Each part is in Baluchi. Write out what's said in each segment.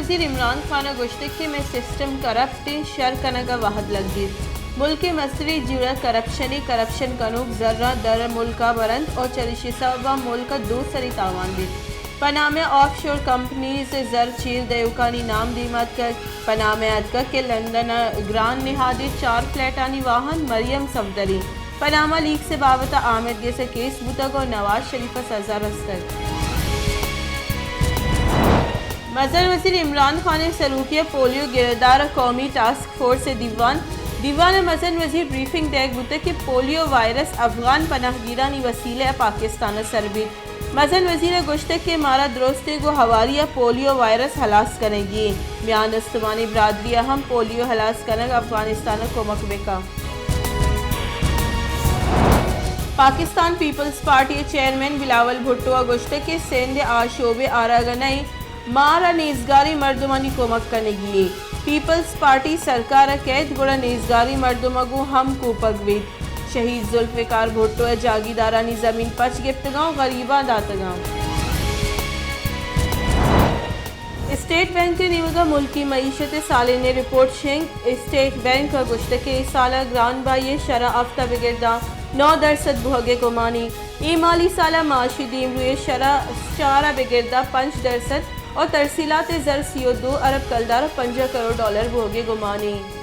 وزیر عمران خان ءَ گوشتگ کہ مئے سسٹم کرپٹ اِنت، شر کنگ ءَ وھد لگیت۔ ملک ءِ مستریں جیڑہ کرپشن اِنت، کرپشن کنوک زر ءَ در ملک ءَ بر اَنت ءُ چریشی ءِ سبب ءَ ملک ءَ دو سری تاوان بیت۔ پنامہ ءَ آف شور کمپنیز ءِ زر چیر دئیوکانی نام دیما اتکگ۔ پنامہ ءَ اتکگ کہ لندن ءَ گران نہادی چار فلیٹانی واھند مریم صفدری۔ پنامہ لیکس ءِ بابت ءَ آمید گس ءِ کیس بوتگ ءُ نواز شریف ءَ سزا رستگ۔ مزن وزیر عمران خان ءِ سروکی ءَ پولیو ءِ گرہ ءَ دار ءَ قومی ٹاسک فورس ءِ دیوان۔ دیوان ءَ مزن وزیر ءَ بریفنگ دئیگ بوتگ کہ پولیو وائرس افغان پناہ گیرانی وسیلہ ءَ پاکستان ءَ سر بیت۔ مزن وزیر ءَ گوشتگ کہ مارا درستیں گوں ہواری ءَ پولیو وائرس ہلاس کنگی اِنت۔ میان استمانی برادری ءَ ہم پولیو ہلاس کنگ ءَ افغانستان ءَ کمک بکن۔ پاکستان پیپلز پارٹی ءِ چیئرمین بلاول بھٹو ءَ گوشتگ کہ سندھ ءِ آشوب ءِ آرگ ءَ نہ اِنت، مارا نیزگاریں مردمانی کمک کنگی اِنت۔ پیپلز پارٹی سرکار ءَ کئیت گڑا نیزگاریں مردم ءَ گوں ہم کوپگ بیت۔ شہید ذوالفقار بھٹو ءِ جاگیردارانی زمین پچ گپتگ اَنت ءُ غریباں داتگ اَنت۔ اسٹیٹ بینک ءِ نیمگ ءَ ملکی معیشت ءِ سالینی رپورٹ شنگ۔ اسٹیٹ بینک ءَ گوشتگ کہ اے سال ءَ گران بہائی ءِ شرح ہفت ءَ بگر داں نو درسد بوھگ ءِ گمان اِنت۔ اے مالی سال ءَ معاشی دیمروئی ءِ شرح چار ءَ بگر داں پنچ درسد ءُ ترسیلات ءِ زر سی ءُ دو ارب کلدار ءُ پنجاہ کروڑ ڈالر بوھگ ءِ گمان اِنت۔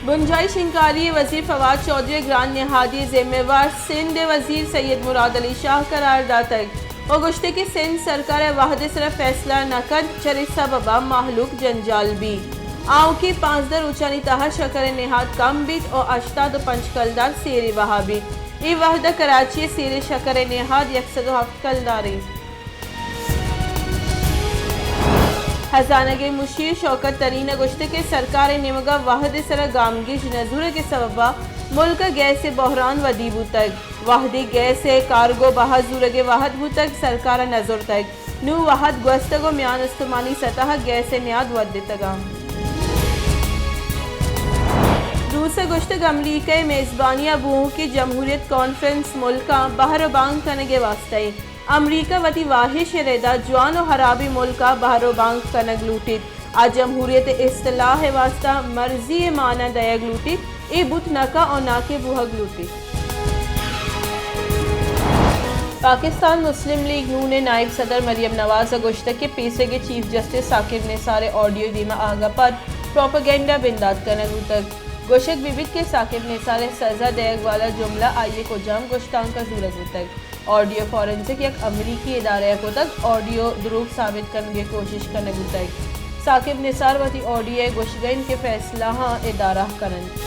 بنجاہی شنگکاری ءِ وزیر فواد چوہدری ءَ گران نہادی ءِ ذمہ وار سندھ ءِ وزیر سید مراد علی شاہ قرار داتگ ءُ گوشتگ کہ سندھ سرکار ءَ وھد ءِ سرا فیصلہ نہ کنت، چرے سبب ءَ مہلوک جنجال بیت۔ آؤکیں پانزدہ روچانی تہا شکر ءِ نہاد کم بیت ءُ ہشتاد ءُ پنچ کلدار سیر ءِ بہا بیت۔ اے وھد ءَ کراچی ءِ سیر ءِ شکر ءِ نہاد یک سد ءُ ہفت کلدار اِنت۔ ہزانگ ءِ مشیر شوکت ترین ءَ گوشتگ کہ سرکار ءِ نیمگ ءَ وھد ءِ سرا گامگیج نہ زورگ ءِ سبب ءَ ملک ءَ گیس ءِ بحران ودی بوتگ۔ وھدے گیس ءِ کارگو بہا زورگ ءِ وھد بوتگ، سرکار ءَ نہ زرتگ۔ نوں وھد گوستگ ءُ میان استمانی سطح ءَ گیس ءِ نیاد ودتگ اَنت۔ روس ءَ گوشتگ امریکہ ءِ میزبانی ءَ بوؤکیں جمہوریت کانفرنس ملکاں بہر ءُ بانگ کنگ ءِ واستہ اِنت۔ امریکہ وتی واہش ءِ ردا جوان ءُ ہرابیں ملک ءَ بہر ءُ بانگ کنگ لوٹیت۔ آ جمہوریت ءِ اصطلاح ءِ واستہ مرضی ءِ مانا دئیگ لوٹیت، اے بوت نہ کن ءُ ناکہ بوہگ لوٹیت۔ پاکستان مسلم لیگ نون ءِ نائب صدر مریم نواز ءَ گوشتگ کہ پیسریگیں چیف جسٹس ثاقب نثار ءِ آڈیو ءِ دیما آہگ ءَ پد پروپیگنڈا بندات کنگ بوتگ۔ گوشگ بہ بیت کہ ثاقب نثار ءِ سزا دئیگ والا جملہ آئی ءِ کجام گشتانک ءَ زورگ بوتگ۔ آڈیو فارنسک یک امریکی ادارہ ءَ کتگ، آڈیو دروگ ثابت کنگ ءِ کوشش کنگ بوتگ۔ ثاقب نثار وتی آڈیو ءِ گوشگ ءَ اِنت کہ فیصلہاں ادارہ کن اَنت۔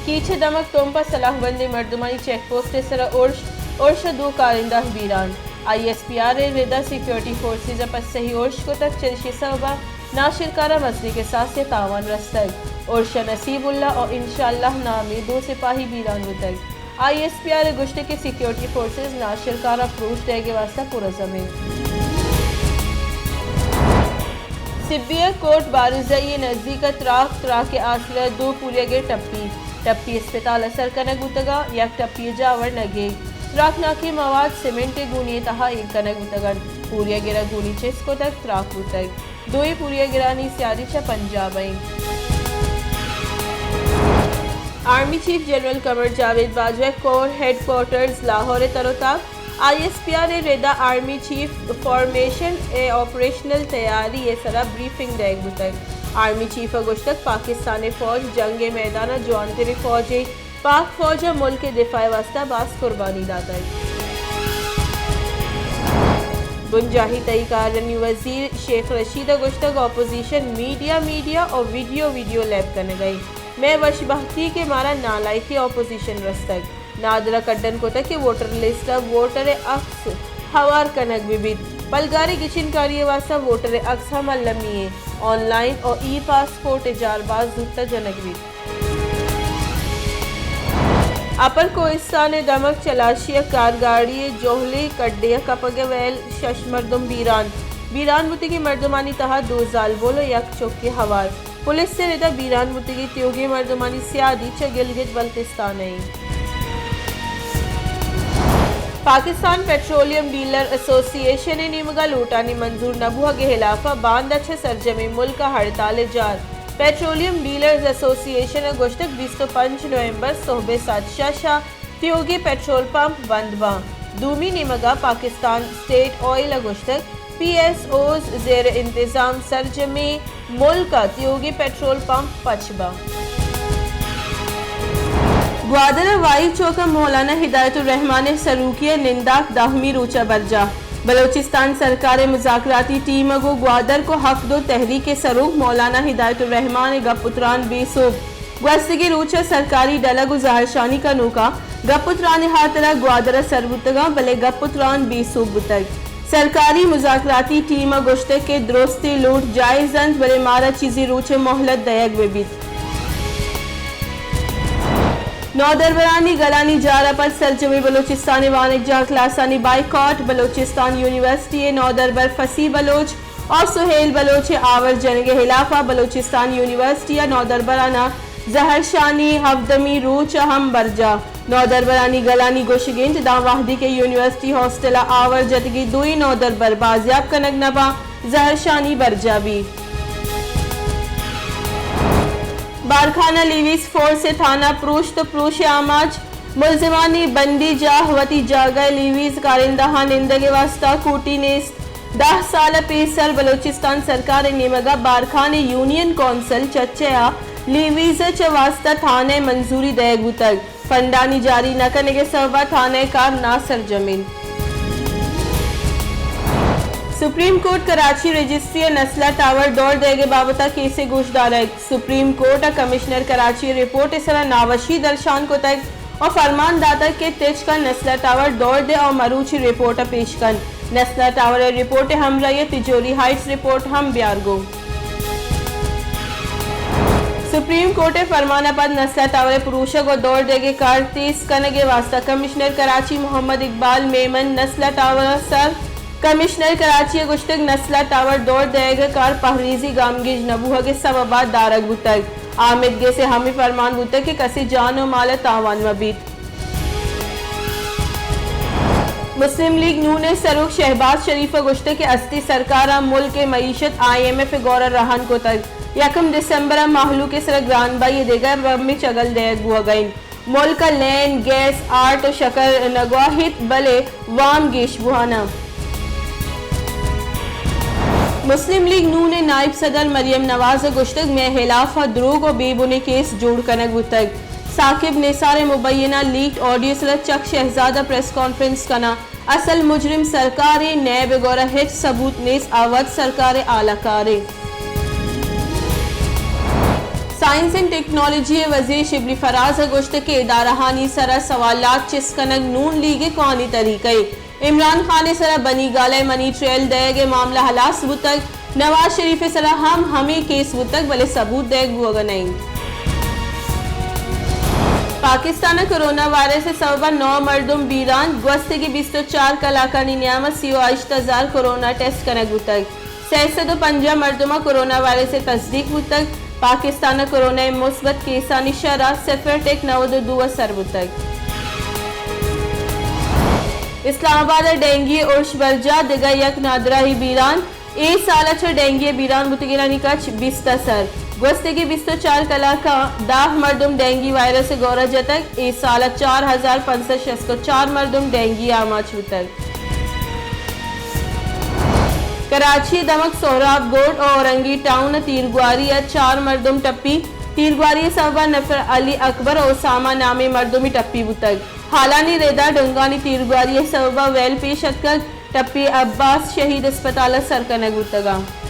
کیچ ءِ دمگ تمپ ءَ سلاہ بندیں مردمانی چیک پوسٹ ءِ سرا ارش، ارش ءَ دو کارندہ بیران۔ آئی ایس پی آر ءِ ردا سیکورٹی فورسز ءَ پسہی ارش کتگ، چریشی ءِ سبب ءَ ناشرکار ءَ مزنیں کساسے ءُ تاوان رستگ۔ ارش ءَ نصیب اللہ ءُ انشاءاللہ نامیں دو سپاہی بیران بوتگ۔ آئی ایس پی آر ءَ گوشتگ کہ سیکورٹی فورسز ناشرکار ءَ پروش دئیگ ءِ واستہ پرعزم اِنت۔ سبی ءِ کورٹ بارزئی ءِ نزیک ءَ تراک، تراک ءِ آسرا دو پوریاگر ٹپی، ٹپی اسپتال ءَ سر کنگ بوتگ ءُ یک ٹپی ءِ جاور نگیگ۔ تراکناکیں مواد سیمنٹ ءِ گونی ءِ تہا ایر کنگ بوتگ اَنت۔ پوریاگر ءَ گونی چست کتگ، تراک بوتگ۔ دوئیں پوریاگرانی سیادی چہ پنجاب ءَ اِنت۔ آرمی چیف جنرل قمر جاوید باجوہ ءِ کور ہیڈ کوارٹرز لاہور ءِ تر ءُ تاب، آئی ایس پی آر ءِ ردا آرمی چیف فارمیشن ءِ آپریشنل تیاری ءِ سرا بریفنگ دئیگ بوتگ۔ آرمی چیف ءَ گوشتگ پاکستان ءِ فوج جنگ ءِ میدان ءَ جوانتریں فوجے، پاک فوج ءَ ملک ءِ دفاع ءِ واستہ باز قربانی داتگ۔ بنجاہی تہی کارانی وزیر شیخ رشید ءَ گوشتگ اپوزیشن میڈیا میڈیا ءُ ویڈیو ویڈیو لیب کنگ ءَ اِنت۔ مئے وش بہتی کہ مارا نالائقیں اپوزیشن رستگ۔ نادر ءَ کڈن کتگ کہ ووٹر لسٹ ءَ ووٹر ءِ عکس ہوار کنگ بہ بیت۔ پلگاری گچین کاری ءِ واستہ ووٹر ءِ عکس ہم المی اِنت۔ آن لائن ءُ ای پاسپورٹ ءِ جار باز زوت ءَ جنگ بیت۔ اپر کوہستان ءِ دمگ چلاشی ءَ کارگاڑی ءِ جہلیں کڈے ءَ کپگ ءِ ویل، شش مردم بیران۔ بیران بوتگیں مردمانی تہا دو زالبول ءُ یک چکے ہوار۔ پولیس ءِ ردا بیران بوتگیں تیوگیں مردمانی سیادی چہ گلگت بلتستان ءَ اِنت۔ پاکستان پیٹرولیم ڈیلر ایسوسی ایشن ءِ نیمگ ءَ لوٹانی منظور نہ بوہگ ءِ ہلاف ءَ باندا چہ سرجمیں ملک ءَ ہڑتال ءِ جار۔ پیٹرولیم ڈیلرز ایسوسی ایشن ءَ گوشتگ بیست ءُ پنچ نومبر سہب ءِ ساعت شش ءَ تیوگیں پیٹرول پمپ بند باں۔ دومی نیمگ ءَ پاکستان اسٹیٹ آئل ءَ گوشتگ پی ایس اوز زیر انتظام سرجمیں ملک ءَ تیوگیں پیٹرول پمپ پچ باں۔ گوادر ءِ وائی چوک ءَ مولانا ہدایت الرحمان ءِ سروکی ءَ ننداک دہمی روچ ءَ برجاہ۔ بلوچستان سرکار ءِ مذاکراتی ٹیم ءَ گوں گوادر کو حق دو تحریک ءِ سروک مولانا ہدایت الرحمان ءِ گپ ءُ تران بے سوب۔ گوستگیں روچ ءَ سرکاری ڈلگ ءُ زہرشانی کنوکاں گپ ءُ تران ءِ ہاترا گوادر ءَ سر بوتگاں، بلے گپ ءُ تران بے سوب بوتگ۔ سرکاری مذاکراتی ٹیم ءَ گوشتگ کہ درستیں لوٹ جائز انت، بلے مارا چیزے روچ ءِ مہلت دئیگ بہ بیت۔ نودربرانی گلانی جار ءَ پد سرجمیں بلوچستان ءِ وانگجاہ کلاسانی بائیکاٹ، بلوچستان یونیورسٹی ءِ نودربر فصیح بلوچ ءُ سہیل بلوچ ءِ آور جنگ ءِ ہلاف ءَ بلوچستان یونیورسٹی ءِ نودربراناں زہرشانی ہبدمی روچ ءَ ہم برجاہ۔ نودربرانی گلانی گوشگ انت داں وہدی کہ یونیورسٹی ہاسٹل ءَ آور جتگیں دوئیں نودربر بازیاب کنگ نہ باں، زہرشانی برجاہ بیت۔ بارکھان ءَ لیویز فورس ءِ تھانہ پروشت ءُ پروش ءِ آماچ، ملزمانی بندی جاہ وتی جاگہ ءَ لیویز کارندہاں نندگ ءِ واستہ کوٹی نیست۔ دہ سال ءَ پیسر بلوچستان سرکار ءِ نیمگ ءَ بارکھان ءِ یونین کونسل چچے ءَ لیویز ءَ چہ واستہ تھانہ ءِ منظوری دئیگ بوتگ، فنڈانی جاری نہ کنگ ءِ سبب ءَ تھانہ ءِ کار ناسرجم انت۔ سپریم کورٹ کراچی رجسٹری ءَ نسلہ ٹاور دور دئیگ ءِ بابت ءَ کیسے گوش دارگ۔ سپریم کورٹ ءَ کمشنر کراچی ءِ رپورٹ ءِ سرا ناوشی درشان کتگ ءُ فرمان داتگ کہ تچک ءَ نسلہ ٹاور دور دے ءُ مروچی رپورٹ ءَ پیش کن۔ نسلہ ٹاور ءِ رپورٹ ءِ ہمراہی ءَ تجوری ہائٹس رپورٹ ہم بیار گوں۔ سپریم کورٹ ءِ فرمان ءَ پد نسلہ ٹاور ءِ پروشگ ءُ دور دیگ ءِ کار تیز کنگ ءِ واستہ کمشنر کراچی محمد اقبال میمن نسلہ ٹاور ءَ سر۔ کمشنر کراچی ءَ گوشتگ نسلہ ٹاور دور دئیگ ءِ کار پہریزی گامگیج نہ بوہگ ءِ سبب ءَ دارگ بوتگ۔ آمید گس ءِ ہمے فرمان بوتگ کہ کسے جان ءُ مال ءَ تاوان مہ بیت۔ مسلم لیگ نون ءِ سروک شہباز شریف ءَ گوشتگ کہ استی سرکار ءَ ملک ءِ معیشت آئی ایم ایف ءِ گور ءَ رہن کتگ۔ یکم دسمبر ءَ مہلوک ءِ سرا گران بہی ءِ دگہ بمے چگل دئیگ بوہگ ءَ انت۔ ملک ءَ لین، گیس، آرٹ ءُ شکر نہ گواہیت، بلے وام گیش بوہان ءَ۔ مسلم لیگ نون ءِ نائب صدر مریم نواز ءَ گوشتگ مئے ہلاف ءَ دروگ ءُ بے بنیں کیس جوڑ کنگ بوتگ۔ ثاقب نثار ءِ مبینہ لیکڈ آڈیو ءِ سرا چک شہزاد ءَ پریس کانفرنس کناں۔ اصل مجرم سرکارے، نیب ءِ گورا ہچ ثبوت نیست، آ وت سرکار ءِ آلہ کارے۔ سائنس اینڈ ٹیکنالوجی ءِ وزیر شبلی فراز ءَ گوشت کہ ادارہانی سرا سوالات چست کنگ نون لیگ ءِ کوہنیں طریقہ ے۔ عمران خان ءِ سرا بنی گالہ ءِ منی ٹریل دئیگ ءِ معاملہ ہلاس بوتگ، نواز شریف ءِ سرا ہم ہمے کیس بوتگ، بلے ثبوت دئیگ بوہگ ءَ نہ انت۔ پاکستان ءَ کرونا وائرس ءِ سبب ءَ نو مردم بیران، گوستگیں بیست ءُ چار کلاکانی نیام ءَ سی ءُ ہشت ہزار کرونا ٹیسٹ کنگ بوتگ۔ سئے سد ءُ پنجاہ مردماں کرونا وائرس ءِ تصدیق بوتگ۔ پاکستان ءَ کرونا ءِ مثبت کیسانی شرح صفر ٹک نود ءُ دو ءَ سر بوتگ۔ اسلام آباد ءَ ڈینگی ءِ ارش برجاہ، دگہ یک نادراہی بیران۔ اے سال ءَ چہ ڈینگی ءَ بیران بوتگینانی کچ بیست ءَ سر۔ گوستگیں بیست ءُ چار کلاکاں دہ مردم ڈینگی وائرس ءِ گورا جتگ۔ اے سال ءَ چار ہزار پنچ سد شست ءُ چار مردم ڈینگی ءَ آماچ بوتگ۔ کراچی ءِ دمگ سہراب گورڈ ءُ اورنگی ٹاؤن ءَ تیرگواری ءَ چار مردم ٹپی۔ تیرگواری ءِ سبب ءَ نفر علی اکبر ءُ اسامہ نامیں مردمے ٹپی بوتگ۔ ہالانی رد ءَ ڈنگانی تیرگواری ءِ سبب ءَ ویل پیش اتکگ۔ ٹپی عباس شہید اسپتال ءَ سر کنگ بوتگ انت۔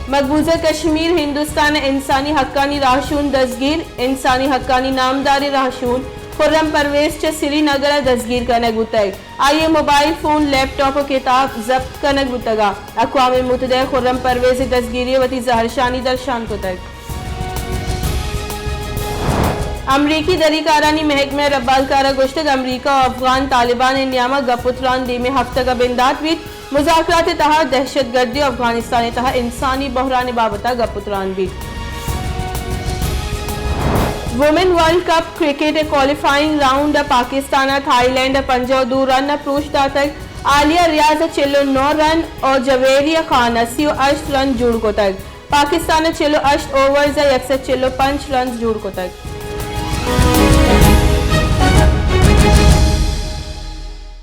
مقبوضہ کشمیر، ہندوستان ءِ انسانی حقانی راہشون دزگیر۔ انسانی حقانی نامداریں راہشون خرم پرویز چہ سری نگر ءَ دزگیر کنگ بوتگ۔ آئی ءِ موبائل فون، لیپ ٹاپ ءُ کتاب ضبط کنگ بوتگ ءُ اقوام متحدہ ءَ خرم پرویز ءِ دزگیری ءَ وتی زہرشانی درشان کتگ۔ امریکی دری کارانی محکمہ ءِ ربالکار ءَ گوشتگ، امریکہ ءُ افغان طالبان ءِ نیام ءَ گپ ءُ تران دیمی ہفتگ ءَ بندات بیت، مذاکرات ءِ تہا دہشت گردی ءُ افغانستان ءِ تہا انسانی بحران ءِ بابت ءَ گپ ءُ تران بیت۔ وومن ورلڈ کپ کرکٹ ء کوالیفائنگ راؤنڈ ء پاکستان ء تھائی لینڈ ء پنجاہ ء دو رن ء پروش داتگ۔ عالیہ ریاض ء چل ء نو رن اور جویریہ خان ء سی ء ہشت رن جوڑ کتگ۔ پاکستان ء چل ء ہشت اوورز ء یک سد چل ء پنچ رنز جوڑ کتگ۔